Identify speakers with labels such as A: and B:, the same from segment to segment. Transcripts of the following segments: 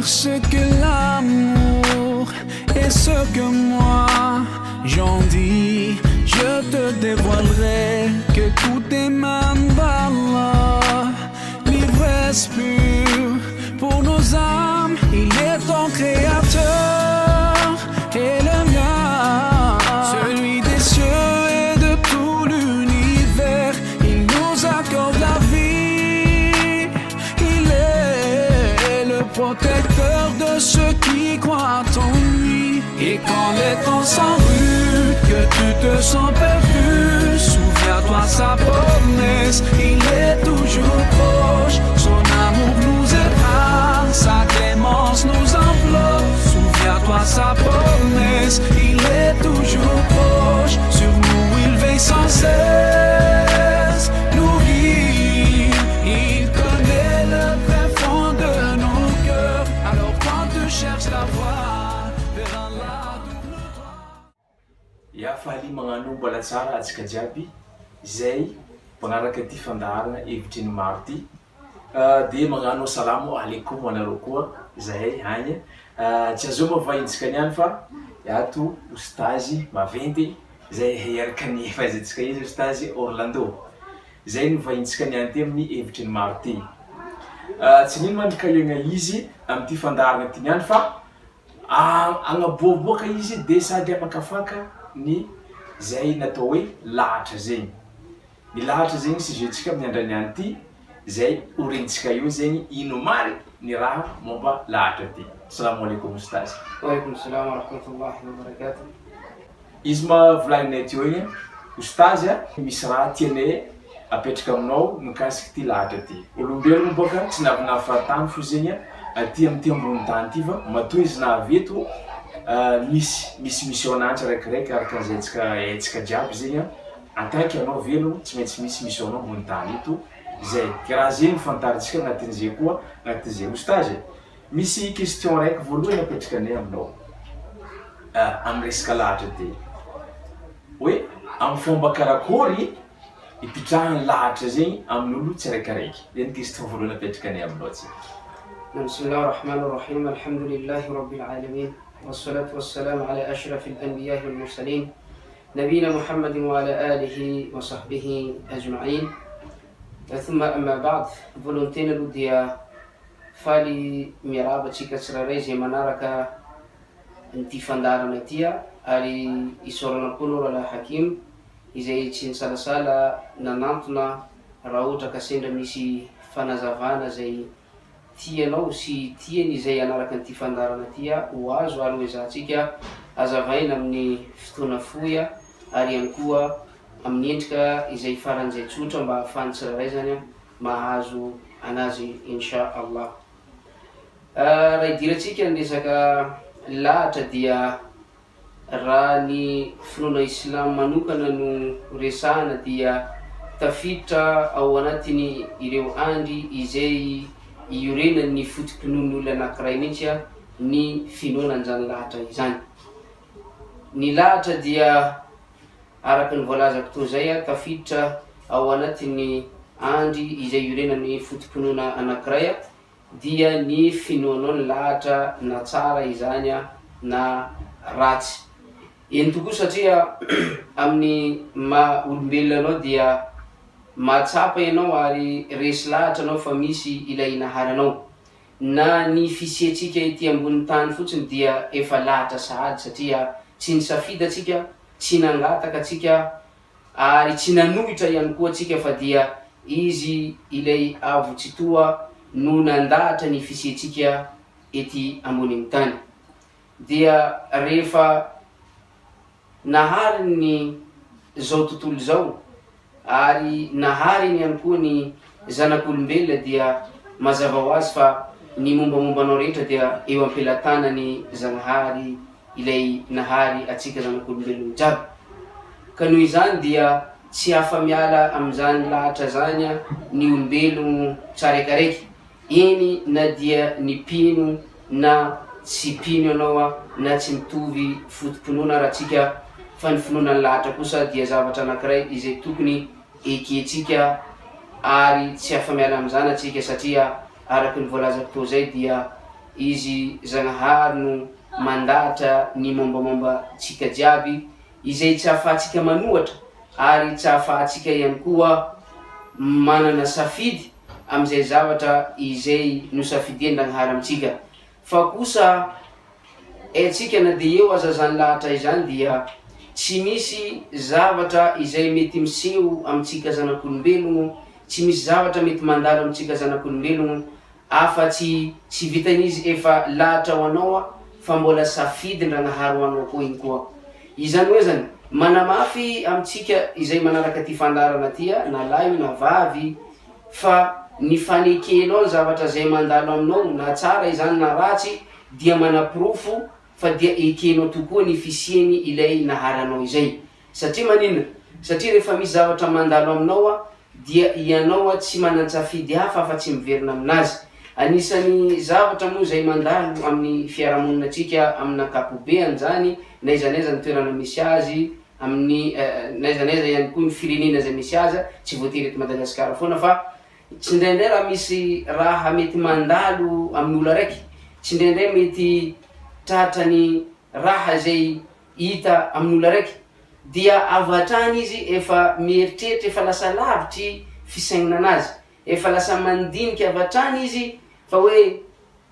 A: ce que l'amour et ce que moi j'en dis. Je te dévoilerai que tout émane d'Allah. L'ivresse pure pour nos âmes, il est ton créateur et le mien. Celui des cieux et de tout l'univers, il nous accorde la vie. Il est le protecteur de ceux qui croient en lui. Et quand les temps sont rudes, que tu te sens perdu, souviens-toi sa promesse, il est toujours proche. Son amour nous étreint, sa clémence nous enveloppe. Souviens-toi sa promesse, il est toujours proche. Sur nous il veille sans cesse, nous guide. Il connaît le tréfonds de nos cœurs. Alors quand tu cherches la voie vers Allah, tourne-toi.
B: Ya, faly magnano mbola tsara atsika jiaby zay magnaraka ty fandaharana hevitry ny maro ty. De magnano salamo alaikum anareo koa zahay agny. Tsy azao moa vahintsika niany fa ato ostazy maventy zay hiaraka ny fahaizantsika izy, ostazy Orlando zay no vahintsika niany ty amin'ny hevitry ny maro ty. Tsy nino ma nikaiagna izy amity fandaharana ty niany fa agnaboaboaka izy de sady amakafaka ny zay natao hoe lahatra zegny. Ny lahatra zegny sujet-tsika amin'ny andra niany ty zay horentsika io zegny ino mary ny raha momba lahatra ty. Salamo alaikum, ostazy.
C: Waalaikum salam wa rahmatullahi wa barakatuh.
B: Izy ma volagninay teo igny, ostazy a, misy raha tianay apetraka aminao mikasiky ty lahatra ty. Olombelogno boka tsy navinavy fahatany fo zegny a aty amity ambony tany ty, fa matoa izy navy eto misy mission ananjy araikiraiky araka an'izay antsika haintsika jiaby zegny a. En tant que anao velogno, tsy maintsy misy mission anao ambony tany eto zay. Ke raha zegny fantarintsika agnatin'izay koa agnatin'izay, ostazy, misy question raiky voalohany apetraka anay aminao amy resaka lahatra ty hoe amy fomba karakory ipitrahan'ny lahatra zegny amin'olo tsiraikiraiky. Zay ny question voalohany apetraka anay aminao ty.
C: بسم الله الرحمن الرحيم الحمد لله رب العالمين والصلاة والسلام على أشرف الأنبياء والمرسلين نبينا محمد وعلى آله وصحبه أجمعين ثم أما بعد. Voalohany tena aloha dia faly miarahaba atsika tsirairay zay manaraka nyty fandaharana ty a, ary isaorana koa anao rahalahy Hakim izay tsy nisalasala nanantona raha ohatra ka sendra misy fanazavana zay tianao sy tiany izay anaraka nyty fandaharana ty a ho azo, ary ho ezahantsika azavaina amin'ny fotoana fohy a, ary ihany koa amin'ny endrika izay faran'izay tsotra mba ahafahany tsirairay zany a mahazo anazy, insha Allah. Raha idirantsika ny resaka lahatra dia raha ny finoana islam manokana no resahana dia tafiditra ao anatiny ireo andry izay iorenan'ny foto-pinoan'ny olona anankiray mihitsy a ny finoana an'izany lahatra izany. Ny lahatra dia araka ny voalazako toa izay a tafiditra ao anatin'ny andry izay iorenan'ny foto-pinoana anankiray a dia ny finoanao ny lahatra, na tsara izany a na ratsy. Eny tokoa, satria amin'ny maha olombelona anao dia mahatsapa ianao ary resy lahatra anao fa misy ilay naharanao. Na ny fisiantsika ety ambonin'ny tany fotsiny dia efa lahatra sahady, satria tsy nisafidy antsika, tsy nangataka antsika ary tsy nanohitra ihany koa antsika, fa dia Izy ilay Avo Tsitoha no nandahatra ny fisiantsika ety ambonin'ny tany. Dia rehefa nahary ny zao tontolo izao ary nahariny ihany koa ny zanak'olombelona dia mazava ho azy fa ny mombamomba anao rehetra dia eo am-pelatanan'i Zagnahary ilay nahary atsika zanak'olombelona jiaby. Ka noho izany dia tsy afa-miala amin'izany lahatra zany ny olombelogno tsaraikaraiky, eny na dia ny mpino na tsy mpino ianao na tsy mitovy foto-pinoana ara tsika, fa ny finoana ny lahatra kosa dia zavatra anankiray izay tokony ekentsika ary tsy afa-miala amin'izany atsika, satria araka ny voalazako teo zay dia. Izy Zagnahary no mandahatra ny mombamomba tsika jiaby izay tsy ahafahantsika manohatra ary tsy ahafahantsika ihany koa manana safidy amin'izay zavatra izay nosafidian-Dragnahary amintsika. Fa kosa haintsika na dia eo aza izany lahatra izany dia tsy misy zavatra izay mety miseho amintsika zanak'olombelogno, tsy misy zavatra mety mandalo amintsika zanak'olombelogno Afa-tsy tsy vitan'izy efa lahatra ho anao aho fa mbola safidin-dRagnahary ho anao koa iny koa. Izany hoe zany, manamafy amintsika izay manaraka ity fandaharana ity na lahy io na vavy fa ny fanekenao ny zavatra izay mandalo aminao na tsara izany na ratsy dia manaporofo fa dia ekenao tokoa ny fisiany ilay naharanao izay. Satria maninona? Satria rehefa misy zavatra mandalo aminao dia ianao tsy manan-tsafidy hafa afa-tsy miverina aminazy. Anisan'ny zavatra moa izay mandalo amin'ny fiarahamoninantsika amin'ny ankapobeany izany, n'aiza n'aiza ny toerana misy azy, amin'ny n'aiza n'aiza ihany koa ny firenena izay misy azy, tsy voatery eto Madagasikara foana fa tsindraindray raha misy raha mety mandalo amin'ny olo araiky, tsindraindray mety tratran'ny raha izay hita amin'olona araiky dia avy hatrany izy efa mieritreritra efa lasa lavitry fisaignana anazy, efa lasa mandinika avy hatrany izy fa hoe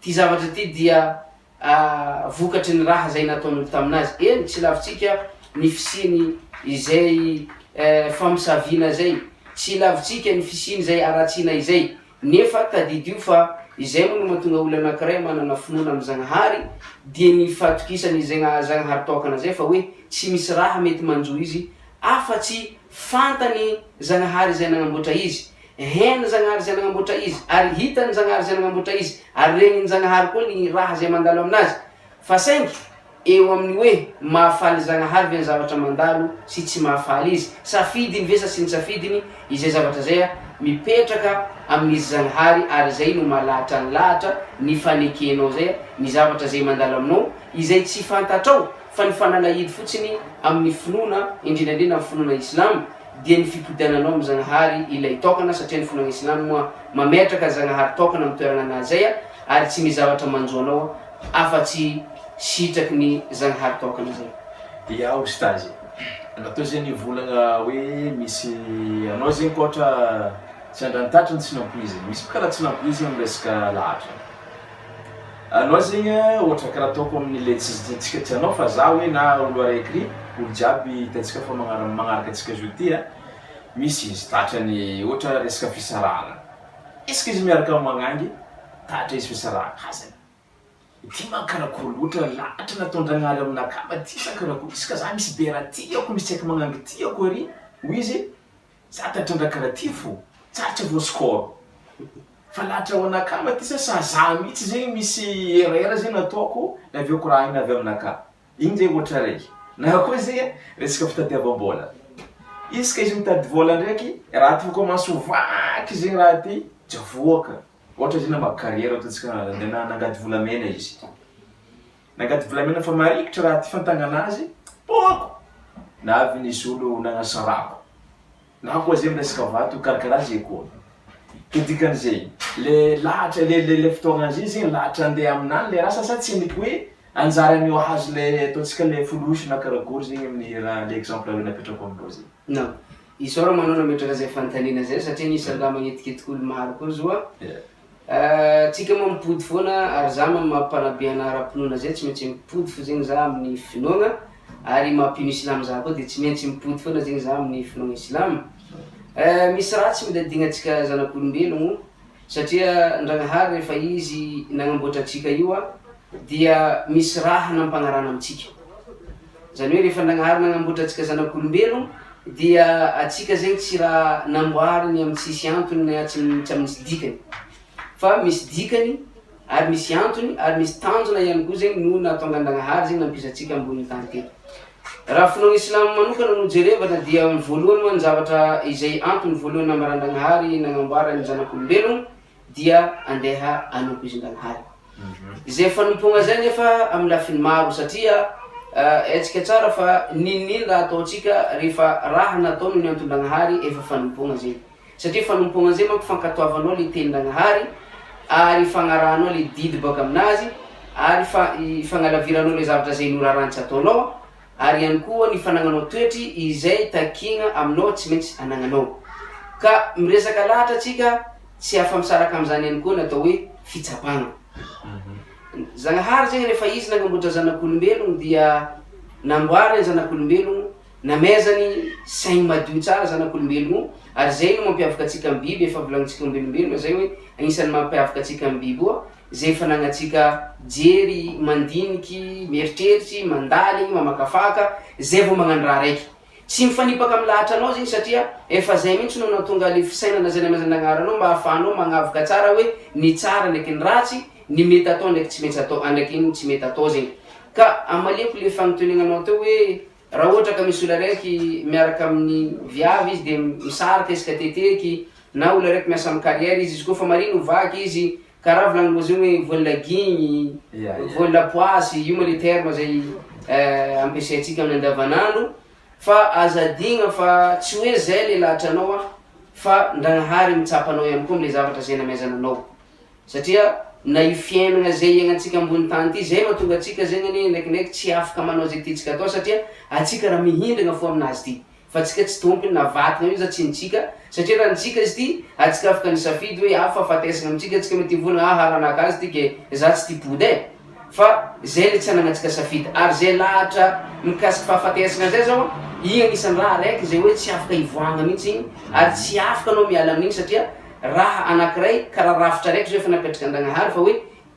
C: ty zavatra ty dia vokatry ny raha zay nataon'olo taminazy, eny tsy lavintsika ny fisiany izay famosaviana zay, tsy lavintsika ny fisiany izay haratsiana izay, Nefa tadidio fa izay moa no mahatonga olona anankiray manana finoana amin'i Zagnahary dia ny fahatokisany izay Zagnahary tokana izay fa hoe tsy misy raha mety manjo izy afa-tsy fantany Zagnahary izay nagnamboatra izy, hainy Zagnahary izay nagnamboatra izy ary hitany Zagnahary izay nagnamboatra izy ary regniny Zagnahary koa ny raha izay mandalo aminazy fa saingy Eo amin'ny hoe mahafaly Zagnahary ve ny zavatra mandalo sy tsy mahafaly izy, safidiny ve sa tsy ny safidiny, izay zavatra izay mipetraka amin'izy Zagnahary ary izay no mahalahatra ny lahatra, ny fanekenao izay, ny zavatra izay mandalo aminao, izay tsy fantatrao fa ny fanalahidy fotsiny amin'ny finoana, indrindra indrindra amin'ny finoana islam, dia ny fipodiananao amin'i Zagnahary ilay tokana satria ny finoana islam moa mametraka Zagnahary tokana amin'ny toerana anazy izay ary tsy misy zavatra manjo anao afa-tsy sitraky ny Zagnahary tokana zay.
B: Dia ostazy, natao zay nivolagna hoe misy anao zegny koa ohatra tsy andrantatry ny tsy nampoizigny, misy koa karaha tsy nampoizigny amin'ny resaka lahatra, anao zegny ohatra karaha ataoko amin'ny le tsy tsika tsy anao fa za hoe na olo araiky ry olo jiaby hitantsika fa magnaraka antsika zao ty a, misy izy tratrany ohatra resaka fisarahana, est ce que izy miaraka magnangy tratra izy fisarahana, azany. Ty manko karakory loatra lahatra nataondragnahary aminakah ty sa karakory izy ka za misy bera tiako misy tsy haiko magnangy tiako ary hoy izy za tratrandraha karaha ty fô tsarotry vao score fa lahatra ho anakah ma ty sa sa za mihitsy zegny misy erreur zegny nataoko naviako raha igny avy aminakah igny zegny ohatra raiky na koa zegny resaka fitadiavam-bôla izy ka izy mitady vôla ndraiky raha ty fa commence ho vaky zegny raha ty tsy avoaka Ohatra izy namaky carrière ataontsika nandeha nangady volamena izy, nangady volamena fa marikitra raha ty fantagnana azy, poko! Na avy nisy olo nagnasarako, na koa zay miresaka vato karakaraha zay koa, ke dikan'izay le lahatra le le le fotoagna zay zegny lahatra andeha aminany le raha sa sa tsy endriky hoe anjaran'io ahazo le ataontsika le fonosy na karakory zegny amin'ny raha le exemple napetrako aminao zegny.
C: Non. Isaorana anao nametraka izay fanontaniana izay satria anisan'ny raha magnetikitika olo maro koa zo a. Tsika moa mipody foana ary za moa maha mpanabe ana ara-pinoana zay tsy maintsy mipody fo zegny za amin'ny finoagna ary maha mpino islam za koa de tsy maintsy mipody foana zegny za amin'ny finoagna islam. Misy raha tsy mila adignantsika zanak'olombelogno Satria Ndragnahary rehefa Izy nagnamboatra antsika io dia misy raha nampagnarana amintsika. Zany hoe rehefa Ndragnahary nagnamboatra antsika zanak'olombelo dia antsika zegny tsy raha namboariny amin'ny tsisy antony na tsy tsy amin'ny dikany fa misy dikany ary misy antony ary misy tanjona ihany koa zegny no nahatonga an-Dragnahary zegny nampisy antsika ambonin'ny tany teto. Raha finoana islamo manokana no jerevana dia ny voalohany moa ny zavatra izay antony voalohany nambaran-Dragnahary nagnamboarany ny zanak'olombelogno dia andeha hanompo izy Ndragnahary. Izay fanompoagna zay nefa amin'ny lafiny maro satria haintsika tsara fa n'inon'ino raha ataontsika rehefa raha natao noho ny anton-Dragnahary efa fanompoagna zay. Satria fanompoagna zay manko fankatoavanao le tenin-Dragnahary. ary fagnarahanao le didy baka aminazy ary fa fagnalaviranao le zavatra zay norarany tsy ataonao ary ihany koa ny fanagnanao toetry izay takiagna aminao tsy maintsy anagnanao. Ka miresaka lahatra tsika tsy afa-misaraka amizany ihany koa ny atao hoe fitsapagna. Zagnahary zegny rehefa izy nagnamboatra zanak'olombelogno dia namboariny zanak'olombelogno, namezany saigny madio tsara zanak'olombelogno ary zay no mampiavaka antsika amin'ny biby, efa volagnintsika olombelona zay hoe agnisan'ny mampiavaka antsika amin'ny biby oa zay fanagnantsika jery, mandiniky, mieritreritry, mandaligny, mamakafaka, zay vao magnano raha raiky. Tsy mifanipaka amin'ny lahatranao zegny satria efa zay mihitsy no nahatonga le fisainana zay namezan-Nagnahary anao mba ahafahanao magnavoka tsara hoe ny tsara ndraiky ny ratsy, ny mety atao ndraiky tsy maintsy atao, ndraiky ny tsy mety atao zegny. Ka amaliako le fanontaniagnanao teo hoe raha ohatra ka misy olo araiky miaraka amin'ny viavy izy de misaraka isaka teteky na olo araiky miasa amin'ny carrière izy, izy koa fa marigny ho vaky izy Karaha volagninao zegny hoe voan'ny lagigny, voan'ny lapoasy, io moa le terme zay ampiasaintsika amin'ny andavanandro, fa aza adigna fa tsy hoe zay le lahatranao an, fa Ndragnahary mitsapa anao ihany koa amle zavatra zay namezana anao, satria na io fiainagna zay iaignantsika ambony tany ty, zay mahatonga antsika zegny anie ndraikindraiky tsy afaka manao zay tiantsika atao satria antsika raha mihindragna fo aminazy ty. Fa tsika tsy tompony na vatana io za tsy nitsika satria raha nitsika izy ty atsika afaka nisafidy hoe ah fahafatesana amintsika tsika mety hivolagna ah haranaka azy ty ke za tsy tia pody eh fa zay le tsy anagnantsika safidy ary zay lahatra mikasiky fahafatesana zay zao igny agnisan'ny raha araiky zay hoe tsy afaka hivoahagna mintsy igny ary tsy afaka anao miala amin'igny satria raha anakiray karaha rafitra araiky zao efa napetraka Andragnahary fa hoe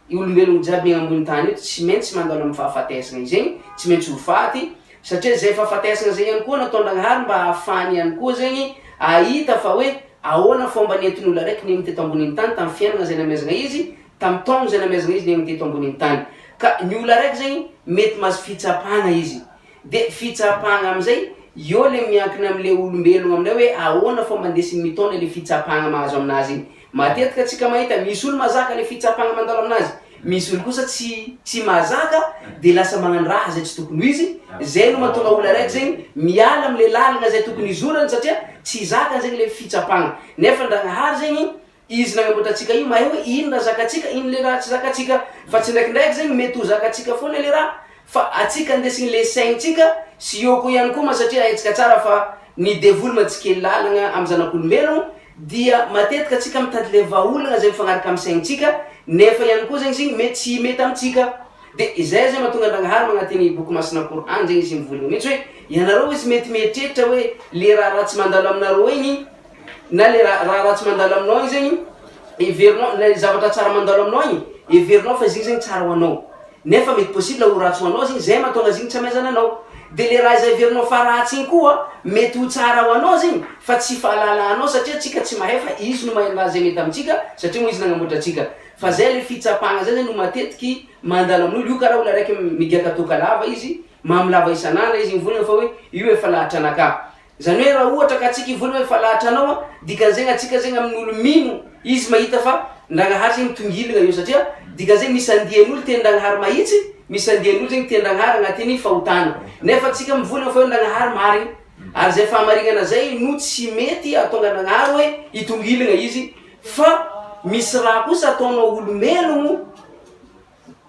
C: Ny olombelogno jiaby miaigna ambony tany eto tsy maintsy mandalo amin'ny fahafatesagna izegny, tsy maintsy ho faty, satria zay fahafatesagna zay ihany koa nataon-dragnahary mba hahafahany ihany koa zegny ahita fa hoe ahoana fomba nentin'olo araiky niaigny teto ambonin'ny tany tamin'ny fiainagna zay namezagna izy, tamin'ny taogno zay namezagna izy niaigny teto ambonin'ny tany. Ka ny olo araiky zegny mety mahazo fitsapagna izy, de fitsapagna amizay eo le miankina amle olombelogno amindray hoe ahoana fomba ndesiny mitaona le fitsapagna mahazo aminazy igny. Matetika antsika mahita misy olo mahazaka le fitsapagna mandalo aminazy, misy olo kosa tsy tsy mahazaka de lasa magnano raha zay tsy tokony ho izy, zay no mahatonga olo araiky zegny miala amle lalagna zay tokony hizorany satria tsy zakany zegny le fitsapagna, nefa Ndragnahary zegny izy nagnamboatra antsika io mahay hoe ino raha zakantsika ino le raha tsy zakantsika, fa tsindraikindraiky zegny mety ho zakantsika foana le raha fa atsika andesigny le saignintsika sy eo koa ihany koa ma satria haintsika tsara fa ny devoly ma tsy kely lalagna amy zanak'olombelogno dia matetika tsika mitady le vahaolagna zay mifagnaraka amy saignintsika nefa ihany koa zegny izy mety tsy mety amitsika de izay zay mahatonga Nagnahary magnatiny boky masina Qour'an zegny izy mivolagna mihitsy hoe ianareo izy mety mieritreritra hoe le raha ratsy mandalo aminareo igny na le raha raha ratsy mandalo aminao igny zegny heverinao le zavatra tsara mandalo aminao igny heverinao fa izy igny zegny tsara ho anao Nefa mety possible ho ratsy ho anao izy iny, zay mahatonga azy iny tsy amaizana anao. De le raha izay heverinao fa ratsy iny koa mety ho tsara ho anao izy iny fa tsy fahalalanao satria tsika tsy mahay fa izy no mahay ny raha zay mety amintsika satria moa izy nagnamboatra antsika. Fa zay le fitsapagna zay zany no matetiky mandalo amin'olo, io karaha olo araiky migiaka toaka lava izy, mamo lava isan'andro izy mivolagna fa hoe io efa lahatranakah. Zany hoe raha ohatra ka atsika hivolagna hoe fa lahatranao an, dikan'izegny atsika zegny amin'olo mino izy mahita fa Ndragnahary zegny mitongilagna eo satria dikan'izegny misy andian'olo tian-dragnahary mahitsy, misy andian'olo zegny tian-dragnahary agnatin'ny fahotana. Nefa atsika mivolagna fa hoe Ndragnahary marigny. Ary zay fahamarignana zay no tsy mety ahatonga Nagnahary hoe hitongilagna izy fa misy raha kosa ataonao olombelogno,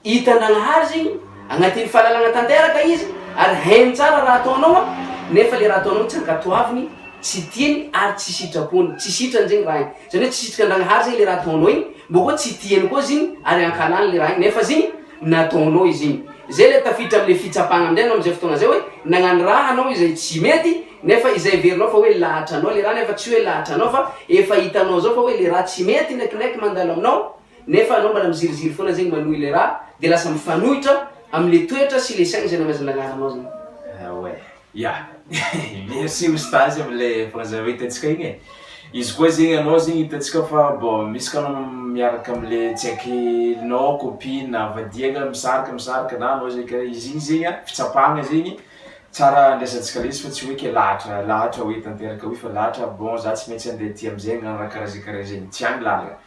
C: Hitan-Nagnahary izy igny, agnatin'ny fahalalagna tanteraka izy, ary hainy tsara raha ataonao an, nefa le raha ataonao tsy ankatoaviny, tsy tiany ary tsy sitrapony, tsy sitrany zegny raha igny, zany hoe tsy sitrakan-Dragnahary zegny le raha ataonao igny, mbô koa tsy tiany koa izy igny ary ankahalany le raha igny, nefa izy igny nataonao izy igny. Zay le tafiditra amle fitsapagna amindray anao amizay fotoagna zay hoe nagnano raha anao izay tsy mety nefa izay heverinao fa hoe lahatranao le raha nefa tsy hoe lahatranao fa efa hitanao zao fa hoe le raha tsy mety ndraikindraiky mandalo aminao, Nefa anao mbola miziriziry foana zegny manohy le raha de lasa mifanohitra amle toetra sy le saigny zay namezan'Agnahary anao zegny.
B: Ah ouais. Ya. Merci Oustaz amle fagnazava hitantsika igny e. Izy koa zegny anao zegny hitantsika fa bon misy ka anao miaraka amle tsy haiky nao copine vadiagna misaraka misaraka na anao zegny karaha izy igny zegny an fitsapagna zegny tsara andraisantsika le izy fa tsy hoe ke lahatra lahatra hoe tanteraka hoe fa lahatra bon za tsy maintsy andeha aty amizay hagnano raha karaha zay karaha zegny tsy agny lalagna.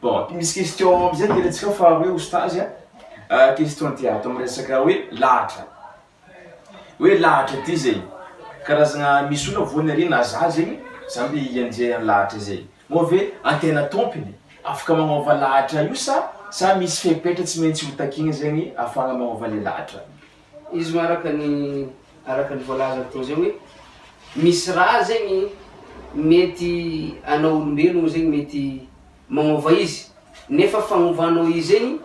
B: Bon, misy question amizay kely antsika fa hoe ostazy a, question ty ato amin'ny resaka hoe lahatra, hoe lahatra ty zegny, karazagna misy olona voany ary na za zegny, za mbe hianjehy an'ny lahatra zay, moa ve antegna tompony? Afaka magnova lahatra io sa sa misy fepetra tsy maintsy ho takiana zegny ahafahana magnova le lahatra?
C: Izy moa araka ny araka ny voalazako teo zay hoe misy raha zegny mety anao olombelogno zegny mety magnova izy nefa fagnovanao izy zegny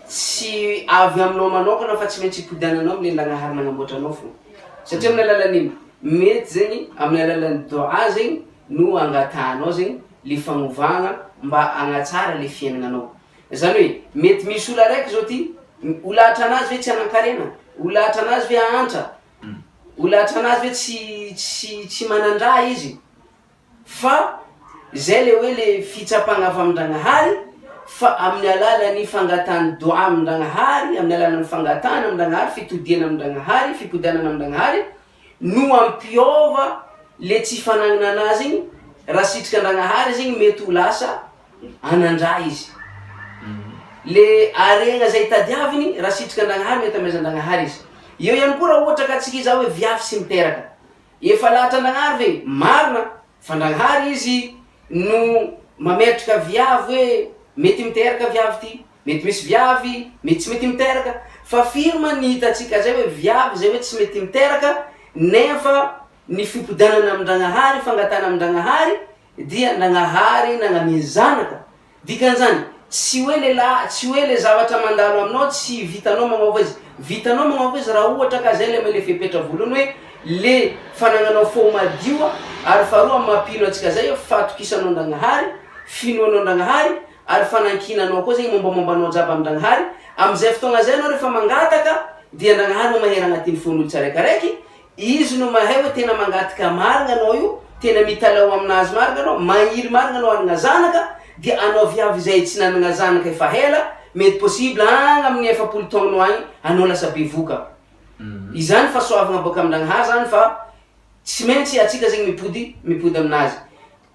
C: tsy avy aminao manokana fa tsy maintsy ipodiananao amle Nagnahary nagnamboatra anao fô satria amin'ny alalan'ino mety zegny amin'ny alalan'ny doa zegny no angatahanao zegny le fagnovagna mba hagnatsara le fiaignananao. Zany hoe mety misy olo araiky zao ty, ho lahatra anazy ve tsy hanan-karena? Ho lahatra anazy ve hahantra? Ho lahatra anazy ve tsy tsy tsy manan-draha izy? Fa zay le hoe le fitsapagna avy amin-dragnahary fa amin'ny alalan'ny fangatahany doa amin-dragnahary, amin'ny alalan'ny fangatahana amin-dragnahary, fitodihana amin-dragnahary, fipodianana amin-dragnahary, no hampiôva le tsy fanagnana anazy igny, raha sitrika Andragnahary izy igny mety ho lasa anan-draha izy. Le harena zay tadiaviny raha sitrika Andragnahary mety amezan-dragnahary izy. Eo ihany koa raha ohatra ka antsika hizaha hoe viavy tsy miteraka, efa lahatra Andragnahary ve? Marina fa Andragnahary izy no mametraka viavy hoe mety miteraka viavy ty, Mety misy viavy, mety tsy mety miteraka, fa firy ma ny hitantsika zay hoe viavy zay hoe tsy mety miteraka nefa ny fipodanana amin-dragnahary, fangatahana amin-dragnahary dia Nagnahary nagnamia zanaka, dikan'izany tsy hoe lehilahy, tsy hoe le zavatra mandalo aminao tsy vitanao magnova izy, vitanao magnova izy raha ohatra ka zay le le fepetra voalohany hoe le fanagnanao fo madio ary faharoa amin'ny maha mpino antsika zay fahatokisanao an-dragnahary, finoanao an-dragnahary, ary fanankinanao koa zegny mombamomba anao jiaby amin-dragnahary, amizay fotoagna zay anao rehefa mangataka dia Nagnahary no mahery agnatin'ny fon'olo tsiraikaraiky, izy no mahay hoe tena mangataka marigna anao io, tena mitalaho aminazy marigna anao, magniry marigna anao hanagna zanaka, dia anao viavy izay tsy nanagna zanaka efa hela, mety possible agny amin'ny 40 taognanao agny anao lasa bevoka, izany fahasoavagna boaka amin-dragnahary zany fa tsy maintsy atsika zegny mipody mipody aminazy.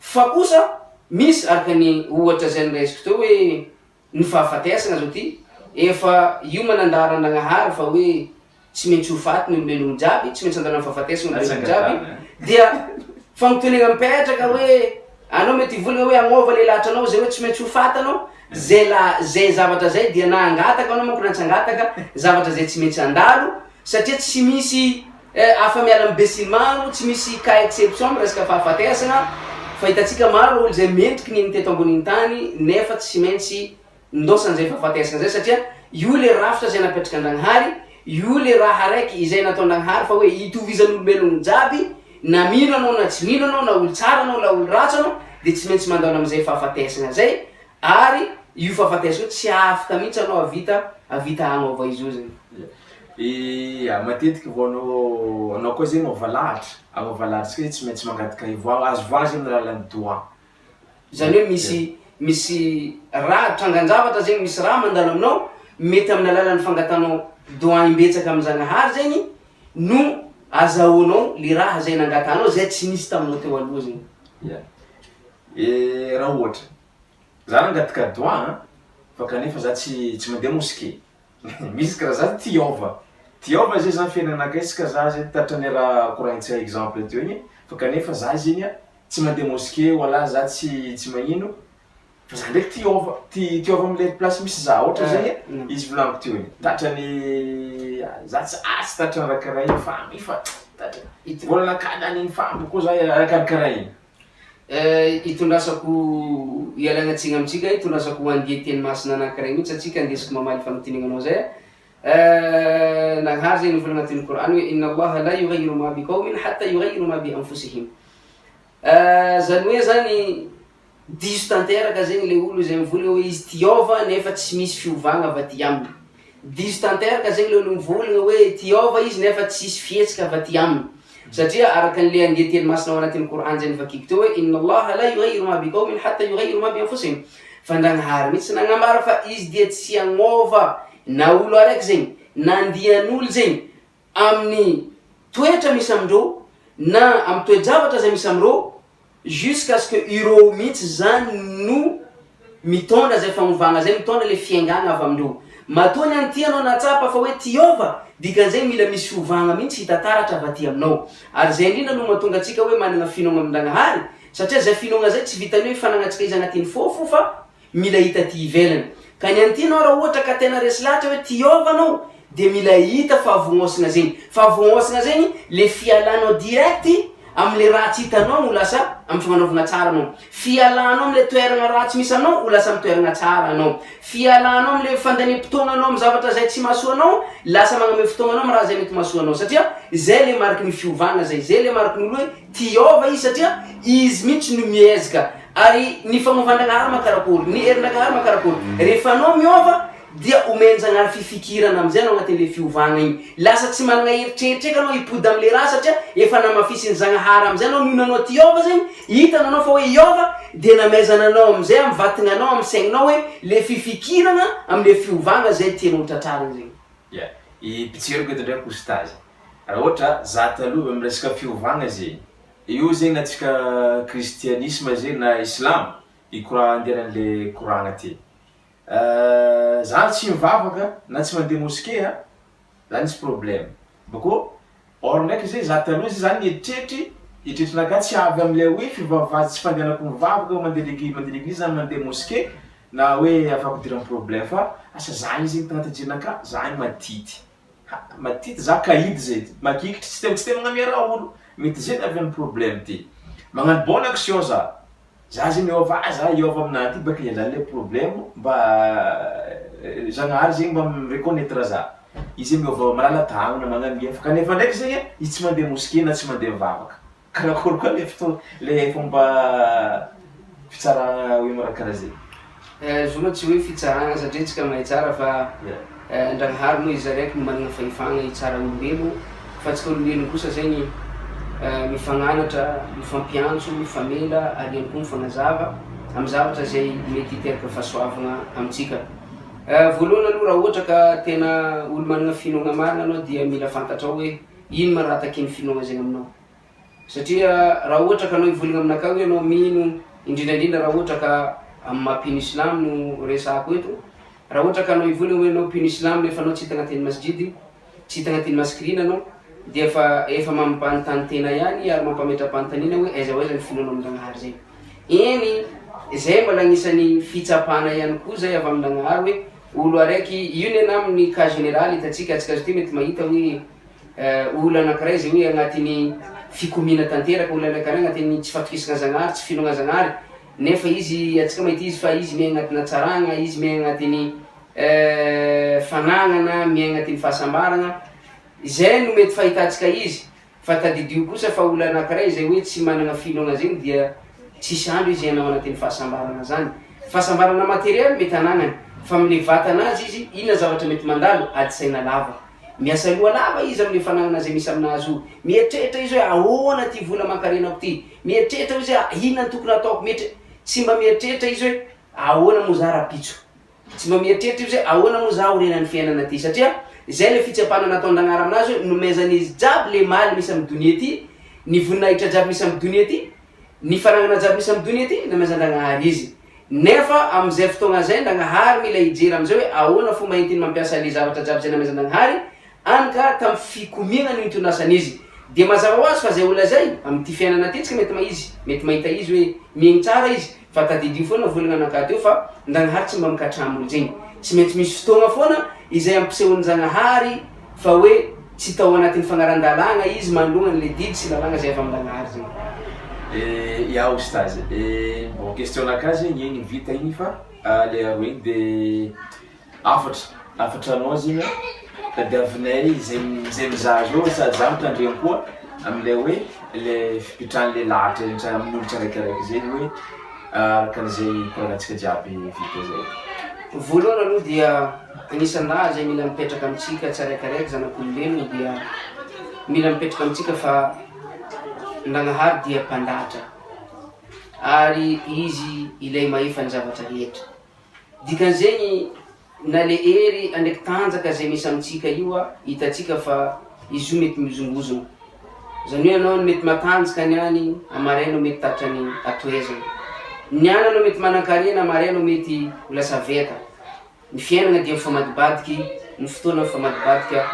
C: Fa kosa misy araka ny ohatra izay noraisiko teo hoe ny fahafatesana zao ty efa io manandaharan-dragnahary fa hoe tsy maintsy ho faty ny olombelogno jiaby, tsy maintsy handalo amin'ny fahafatesana ny olombelogno jiaby dia fagnotoniana mipetraka hoe anao mety hivolagna hoe agnova le lahatranao zay hoe tsy maintsy ho faty anao, zay la zay zavatra zay dia na hangataka anao manko na tsy hangataka zavatra zay tsy maintsy handalo satria tsy misy Eh, afa-miala amin'ny besinimaro, tsy misy cas exception amin'ny resaka fahafatesana, fa hitantsika maro olo izay mendriky ny teto ambonin'ny tany nefa tsy maintsy nindaosan'izay fahafatesana izay satria io le rafitra izay napetraka Andragnahary, io le raha araiky izay nataon-Dragnahary fa hoe itovizan'olombelogno jiaby na mino anao na tsy mino anao na olo tsara anao na olo ratsy anao dia tsy maintsy mandalo amin'izay fahafatesana izay ary io fahafatesana io tsy afaka mihitsy anao havita havita hagnova izy io zegny.
B: Ia, matetiky vao anao anao koa zegny miova lahatra, agnova lahatra tsika tsy maintsy mangataka ivoara, azo ivoahana zegny amin'ny alalan'ny doha.
C: Zany hoe misy misy raha trangan-javatra zegny misy raha mandalo aminao mety amin'ny alalan'ny fangatanao doha imbetsaka amin-Jagnahary zegny no azahoanao le raha zay nangatanao zay tsy nisy taminao teo aloha zegny.
B: Ia, e raha ohatra, za nangataka doha an, fa kanefa za tsy tsy mandeha mosquée, Misy karaha za tiôva, tiôva zay zany fiainanakay isaka za zay tratran'ny raha koragnitsika exemple teo igny fa kanefa za zegny a tsy mandeha mosquée wala za tsy tsy magnino fa za ndraiky tiôva, ti- tiôva amle place misy za ohatra zegny a izy volagniko teo igny tratran'ny za tsy ah tsy tratran'ny raha karaha igny fa nefa tratran'ny vôlanakahy lany igny fa koa za raha karakaraha igny.
C: Itondrasako, ialana tsiny amintsika, itondrasako andian-teny masina anankiray mihitsy antsika andesiko mamaly fanontaniananao zay. Nagnahary zay nivolagna anatin'ny Kor'any hoe inna Allaha la yughayyiru ma bi qawmin hatta yughayyiru ma bi anfusihim. Zany hoe zany diso tanteraka zegny le olo izay mivolagna hoe izy tiôva nefa tsy misy fiovagna avy aty aminy. Diso tanteraka zegny le olo mivolagna hoe tiôva izy nefa tsisy fihetsika avy aty aminy. Satria araka an'le andian-teny masina ao anatin'ny Kor'any zay novakiko teo hoe inna Allaha la yughayyiru ma bi qawmin hatta yughayyiru ma bi anfusihim. Fa Ndragnahary mihitsy nagnambara fa izy dia tsy hagnova na olo araiky zegny na andian'olo zegny amin'ny toetra misy amindreo na amin'ny toe-javatra zay misy amindreo Jusqu'à ce que ireo mihitsy zany no mitondra zay fanovagna zay, mitondra le fiaingagna avy amindreo. Matoa ny an'ity anao nahatsapa fa hoe ty hiova, dikan'izay mila misy fiovagna mihitsy hita taratra avy aty aminao. Ary zay indrindra no mahatonga antsika hoe managna finoagna amin-dragnahary, satria zay finoagna zay tsy vitan'ny hoe fanagnantsika izy agnatin'ny fô fo fa. mila hita aty ivelany. Ka ny an'ity anao raha ohatra ka tena resy lahatra hoe tia hiova anao dia mila hita fahavognôsagna zegny. Fahavognôsagna zegny le fialanao direct amle ratsy hitanao no lasa amy fagnanaovagna tsara anao. Fialanao amle toeragna ratsy misy anao ho lasa amy toeragna tsara anao. Fialanao amle fandaniam-potoagnanao amy zavatra zay tsy mahasoa anao, lasa magname fotoagna anao amy raha zay mety mahasoa anao satria zay le mariky ny fiovagna zay, zay le mariky ny olo hoe tia hiova izy satria izy mihitsy no miezaka ary ny fagnovan-dragnahary ma karakory, ny herin-dragnahary ma karakory, rehefa anao miova dia omen-jagnahary fifikirana amizay anao agnatin'le fiovagna igny, lasa tsy managna eritreritra eky anao hipody amle raha satria efa namafisin'i Zagnahary amizay anao noho nanao ty hiova zegny, hitany anao fa hoe hiova dia namezana anao amizay amy vatagnanao amy saigninao hoe le fifikirana amle fiovagna zay tianao ho tratrarigny zegny.
B: Ya, i mpitseriko eto ndray koustazy, raha ohatra za taloha amy resaka fiovagna zegny, io zegny na tsika kristianisma zegny na islam, i kora andehanan'le koragna ty, Za tsy mivavaka na tsy mandeha mosquée a, zany tsy problème, bakô or ndraiky zay za taloha zay za nieritreritry, eritreritrinakahy tsy avy amle hoe fivavaha tsy fandehanako mivavaka mandeha legi- mandeha leglizy na mandeha mosquée na hoe afahako idirana problème fa asa za io zegny tagnaty jerinakahy za io madity, ha madity za kahidy zay, magikitry tsy te tsy te magnamia raha olo, mety zay niavian'ny problème ty, magnano bonne action za. Za zegny miôva ah za hiôva aminah ty baka ialany le problème mba Zagnahary zegny mba mi-reconnaitre za, izy zegny miôva malala-tagnana magnamia fa kanefa ndraiky zegny izy tsy mandeha mosquée na tsy mandeha mivavaka, karakôry koa le fotoa le fomba fitsarana hoe raha karaha zegny?
C: Izy io moa tsy hoe fitsarana satria tsika mahay tsara fa Ndragnahary moa izy araiky no manana fahefana hitsara olombelogno fa antsika olombelogno kosa zegny mifagnanatra, mifampiantso, mifamela ary ihany koa mifagnazava amin'ny zavatra izay mety hiteraka fahasoavagna amintsika. Voalohany aloha raha ohatra ka tena olo manana finoagna marina anao dia mila fantatrao hoe ino ma raha takian'ny finoagna zegny aminao. Satria raha ohatra ka anao hivolagna aminakahy hoe anao mino, indrindra indrindra raha ohatra ka amin'ny maha mpino islamo no resahako eto, raha ohatra ka anao hivolagna hoe anao mpino islamo nefa anao tsy hita agnatin'ny masjid, tsy hita agnatin'ny maskrina anao, dia efa efa mampanontany tena ihany ary mampametra-panontaniana hoe aiza ho aiza ny finoanao amin-dragnahary zay. Eny, zay mbola agnisan'ny fitsapana ihany koa zay avy amin-dragnahary hoe olo araiky, io ny anah amin'ny cas général hitantsika, antsika zao ty mety mahita hoe Olona anankiray izay hoe agnatin'ny fikomiana tanteraka, olona anankiray agnatin'ny tsy fatokisana Zagnahary, tsy finoagna Zagnahary, nefa izy, antsika mahita izy fa izy miaigna agnatin'ny hatsaragna, izy miaigna agnatin'ny fanagnana, miaigna agnatin'ny fahasambaragna, izay no mety fahitantsika izy. Fa tadidio kosa fa olona anankiray izay hoe tsy managna finoagna zegny dia tsisy andro izy hiaina ao anatin'ny fahasambarana zany. Fahasambarana materialy mety anagnany, fa amle vatana azy izy, inona zavatra mety mandalo? Ady saina lava. Miasa loha lava izy amle fanagnana izay misy aminazy io. Mieritreritra izy hoe ahoana ty vola aman-karenako ty. Mieritreritra izy hoe inona no tokony hataoko. Mieritre-, tsy mba mieritreritra izy hoe ahoana moa za rahampitso. Tsy mba mieritreritra izy hoe ahoana moa za aorianan'ny fiainana ty satria izay le fitsapana nataon-dragnahary aminazy hoe nomezan'izy jiaby le maly misy amin'ny donia ty, ny voninahitra jiaby misy amin'ny donia ty, ny fanagnana jiaby misy amin'ny donia ty nomezan-dragnahary izy. Nefa amin'izay fotoagna zay Nagnahary mila hijery amin'izay hoe ahoana fomba entiny mampiasa le zavatra jiaby zay namezan-Nagnahary any ka tamin'ny fikomiagna no itondrasany izy. Dia mazava ho azy fa zay olona zay, amin'ity fiainana ty tsika mety mahizy, mety mahita izy hoe miaigny tsara izy, fa tadidio foana volagna anakahy teo fa Ndragnahary tsy mba mikatramo olo zegny. Tsy maintsy misy fotoagna foana izay ampisehoan-Jagnahary fa hoe tsy tao anatin'ny fagnaran-dalàgna izy manoloagna an'le didy sy lalàgna zay avy amin-Dragnahary zegny.
B: Eh ya oustaz eh, bon question nakahy zegny igny vita igny fa le aroa igny de hafatra, hafatra anao zegny an, tadiavinay zay zay mizaha zao sady za mitandregny koa amle hoe le fipetrahan'le lahatra rehetra amin'olo tsiraikiraiky zegny hoe araka an'izay koragnantsika jiaby vita zay.
C: Voalohany aloha dia Anisan'ny raha izay mila mipetraka amintsika tsiraikaraiky zanak'olombelona dia mila mipetraka amintsika fa Nagnahary dia mpandahatra ary Izy ilay mahefa ny zavatra rehetra. Dikan'izegny na le hery andraiky tanjaka izay misy amintsika io hitantsika fa izy io mety mihozongozona. Izany hoe anao mety matanjaka ny any, amaray anao mety tratran'ny atohezana. Ny any anao mety manankarena, amaray anao mety ho lasa veta. Ny fiainana dia mifamadibadiky, ny fotoana mifamadibadika,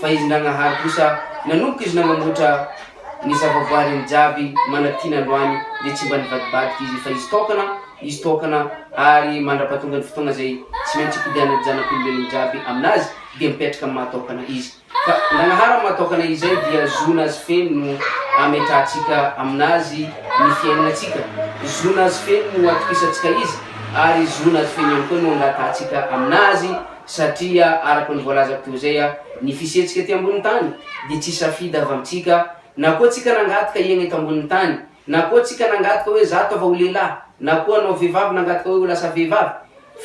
C: fa izy Nagnahary kosa nanomboka izy nagnamboatra ny zavaboariny jiaby manatiana androany dia tsy mba nivadibadika izy fa izy tokana. Izy tokana ary mandra-pahatonga ny fotoagna izay tsy maintsy hipodianan'ny zanak'olombelogno jiaby aminazy dia mipetraka amin'ny maha tokana Izy. Ka Nagnahary amin'ny maha tokana Izy izay dia zon'Azy feno no ametrahantsika aminazy ny fiaignantsika, zon'Azy feno no atokisantsika Izy ary zon'Azy feno ihany koa no angatahantsika aminazy satria araka ny voalazako teo izay ny fisiantsika ety ambonin'ny tany dia tsy safidy avy amintsika na koa tsika nangataka hiaigna eto ambonin'ny tany Na koa tsika nangataka hoe za ataova ho lehilahy, na koa anao vehivavy nangataka hoe ho lasa vehivavy,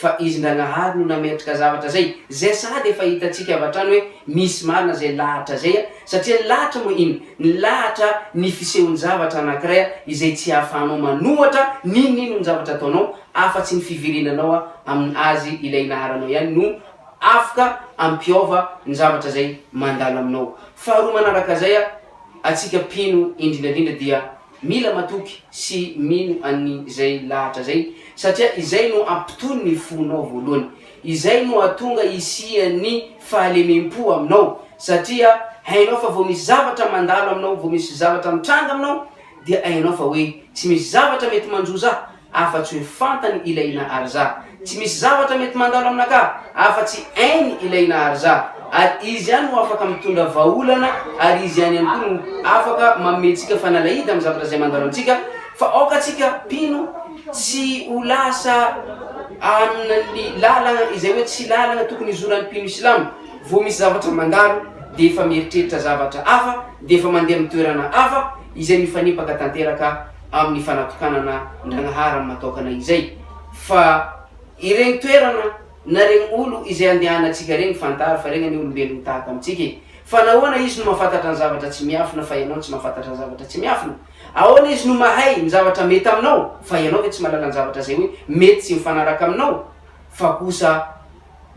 C: fa izy Ndragnahary no nametraka zavatra zay, zay sahady efa hitantsika avy hatrany hoe misy marina zay lahatra zay a, satria ny lahatra moa ino? Ny lahatra ny fisehon-javatra anankiray a izay tsy ahafahanao manohatra n'inon'inona zavatra ataonao afa-tsy ny fiverenanao a amin azy ilay naharanao ihany no afka ampiova ny zavatra zay mandalo aminao. Faharoa manaraka zay a, Antsika mpino indrindra indrindra dia mila matoky sy mino an'ny izay lahatra zay satria izay no ampitony ny fonao voalohany, izay no atonga hisian'ny fahalemem-po aminao satria hainao fa vao misy zavatra mandalo aminao, vao misy zavatra mitranga aminao dia hainao fa hoe tsy misy zavatra mety manjo za afa-tsy hoe fantany ilay nahary za. Tsy misy zavatra mety mandalo aminakahy afa-tsy hainy ilay nahary za. Ary Izy ihany no afaka mitondra vahaolana ary Izy ihany ihany koa no afaka manome antsika fanalahidy amin'ny zavatra izay mandalo amintsika. Fa aoka antsika mpino tsy ho lasa amin'ny lalana izay hoe tsy lalana tokony hizoran'ny mpino silamo. Vao misy zavatra mandalo dia efa mieritreritra zavatra hafa, dia efa mandeha amin'ny toerana hafa izay mifanipaka tanteraka amin'ny fanatokanana Ndragnahary amin'ny mataokana izay fa iregny toerana na regny olo izay andehanantsika regny fantaro fa regny anie olombelogno tahaka amintsika e! Fa nahoana izy no mahafantatra ny zavatra tsy miafina fa ianao tsy mahafantatra ny zavatra tsy miafina? Ahoana izy no mahay ny zavatra mety aminao fa ianao ve tsy mahalala ny zavatra izay hoe mety tsy mifanaraka aminao? Fa kosa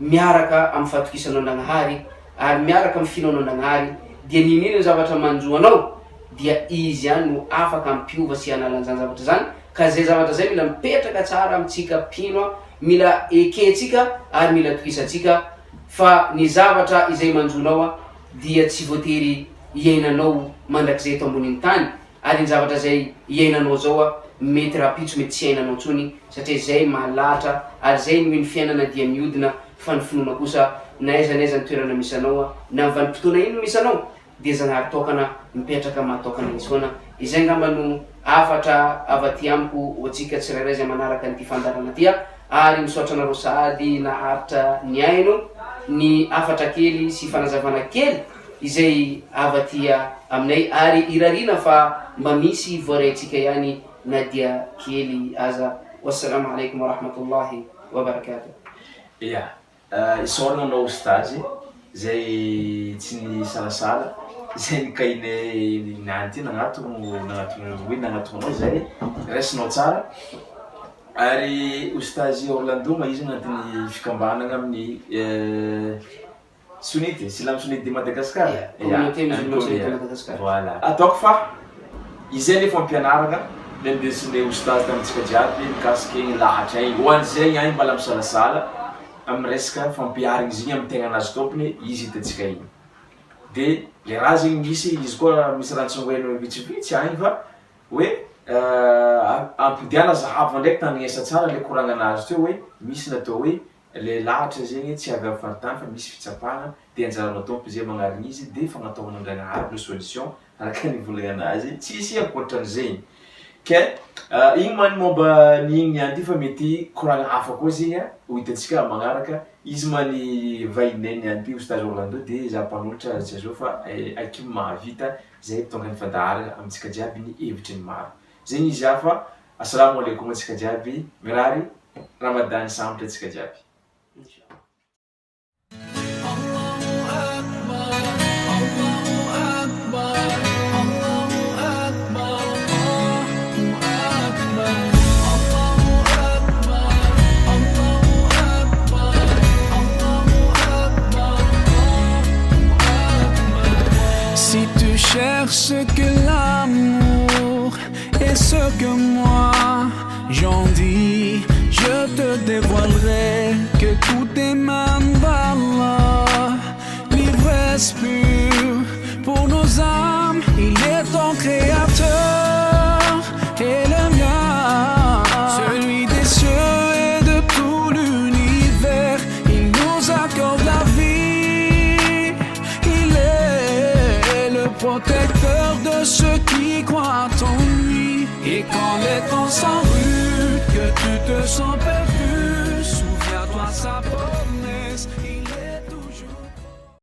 C: miaraka amin'ny fahatokisanao Nagnahary ary miaraka amin'ny finoanao Nagnahary dia n'inon'inona ny zavatra manjo anao dia Izy ihany no afaka hampiova sy hanala an'izany zavatra izany ka izay zavatra izay mila mipetraka tsara amintsika mpino a, mila ekentsika ary mila atokisantsika fa ny zavatra izay manjo anao a dia tsy voatery hiainanao mandrakizay eto ambonin'ny tany Ary ny zavatra izay iainanao zao a, mety rahampitso mety tsy iainanao intsony satria izay mahalatra ary izay no iny fiainana dia miodina fa ny finoana kosa na aiza na aiza ny toerana misy anao a, na amin'ny vanim-potoana inona misy anao dia Zanahary tokana mipetraka mahatokana izy foana. Izay angamba no hafatra avy aty amiko ho antsika tsirairay izay manaraka an'ity fandaharana ity a, ary misaotra anareo sahady naharitra nihaino ny hafatra kely sy fanazavana kely izay avy aty aminay ary irariana fa mba misy voaraintsika ihany na dia kely aza. Wassalamo alaikum warahmatullahi wabarakatuh.
B: Ya, isaorana anao Oustaz izay tsy nisalasala izay nikahinay niany ty nagnatogno nagnatogno hoe nagnatogno anao zay, raisinao tsara ary Oustaz Orlando ma izy agnatin'ny fikambanana amin'ny Sunite, silamo sunite de Madagascar?
C: Ya, communauté musulmane sunite de Madagascar.
B: Voilà. Ataoko fa izay le fampianaragna le nindesin'le oustaz tamintsika jiaby mikasika igny lahatra igny. Ho an'izay agny mbala misalasala amin'ny resaka fampiharigna izy igny amin'ny tegnanazy tompony, izy hitantsika igny. De le raha zegny misy, izy koa misy raha tsongoina vitsivitsy agny fa hoe ampodiana zahava ndraiky tandrignesa tsara le koragnanazy teo hoe misy natao hoe Le lahatra zegny tsy avy amin'ny faritany fa misy fitsapana de anjaranao Tompo zay magnarina izy de fagnataovana Andragnahary no solution araka ny volagna anazy tsisy ankoatran'izegny ke igny ma ny momba ny igny niany ty fa mety koragna hafa koa zegny ho hitantsika magnaraka izy ma ny vahininay niany ty Oustaz Orlando de za mpanolotra tsy azao fa Akim mahavita zay tonga ny fandaharagna amintsika jiaby ny hevitry ny maro zegny izy hafa Assalamo alaikum antsika jiaby mirary Ramadan sambatra antsika jiaby.
A: Si tu cherches ce que l'amour et ce que moi j'en dis je te dévoilerai que tout émane d'Allah l'ivresse pure pour nos âmes il est ton créateur et le mien celui des cieux. protecteur de ceux qui croient en lui. Et quand les temps sont rudes, que tu te sens perdu, souviens-toi sa parole.